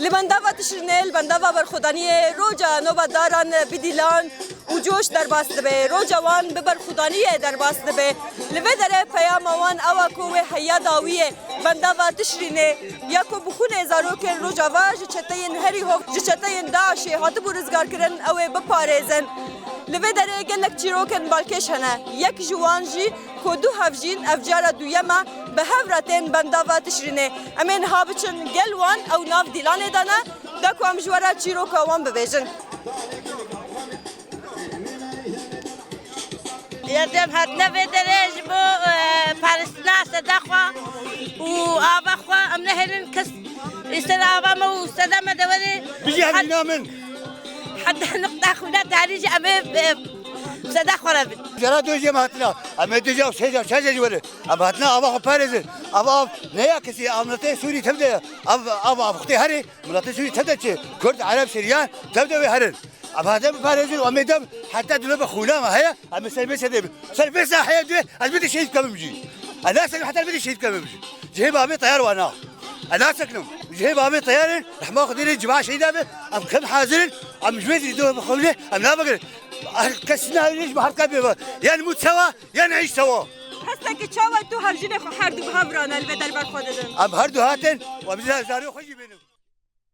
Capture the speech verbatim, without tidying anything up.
Li bendava Tişrînê, li bendava berxwedaniyê roja nobetdaran bi dîlan û coş derbas dibe. Roja wan bi berxwedaniyê derbas dibe. Li vê derê peyama wan ew e ku wê heya dawiyê bendava Tişrînê ya ku bi xûnê zarokên Rojava ji çeteyên herî hov, ji çeteyên DAIŞê hatibû rizgarkirin, ew ê biparêzin. Li vê derê gelek çîrokên balkêş hene. Yek ji wan jî ku du hevjîn ev cara duyem e bi hev re tên bendava Tişrînê. Em ê niha biçin gel wan ew nav dîlanê de ne, da ku em ji we re çîroka wan bibêjin. Ya dem hatine vê derê ji bo, e, parastina seda xwe û ava xwe em nehêlin kes li ser ava me û seda me de were. Bijî hemîna min. Heta nuqta xwîna tarî jî em ê, e, seda xwe re bin. Jara dojê em hatina. Em ê dija û sêja, sêja jî were. Em hatina ava xwe parêzin. Ava av ne ya kesî, av miletê Sûrî tev de ye. Av, av, av xwedê herê, miletê Sûrî tev de çi? Kurd, Ereb, Siryan, tev de wê herin. Em hate biparêzin û em ê dem heta dilê bi xûna me heye, em ê ser vê sedê bin. Ser vê saheyê dê ez bidî şehîd kevim jî. Ez nasekim heta bidî şehîd kevim jî. Cihê bavê teyar wana. Ez nasekinim. Cihê bavê teyarên, rehma Xwedê lê civa şehîda be, em kim hazir in, em ji vê zî dê bixwîne, em nabigirin. Kes nahêlî ji bi her ka bê. Yan mût sewa, yan îş sewa. Hestekî çawa tu hevjînê xwe her du bi hev re ne li vê derbar xwe didin? Em her du hatin, û em zî zarê xwe jî bînin.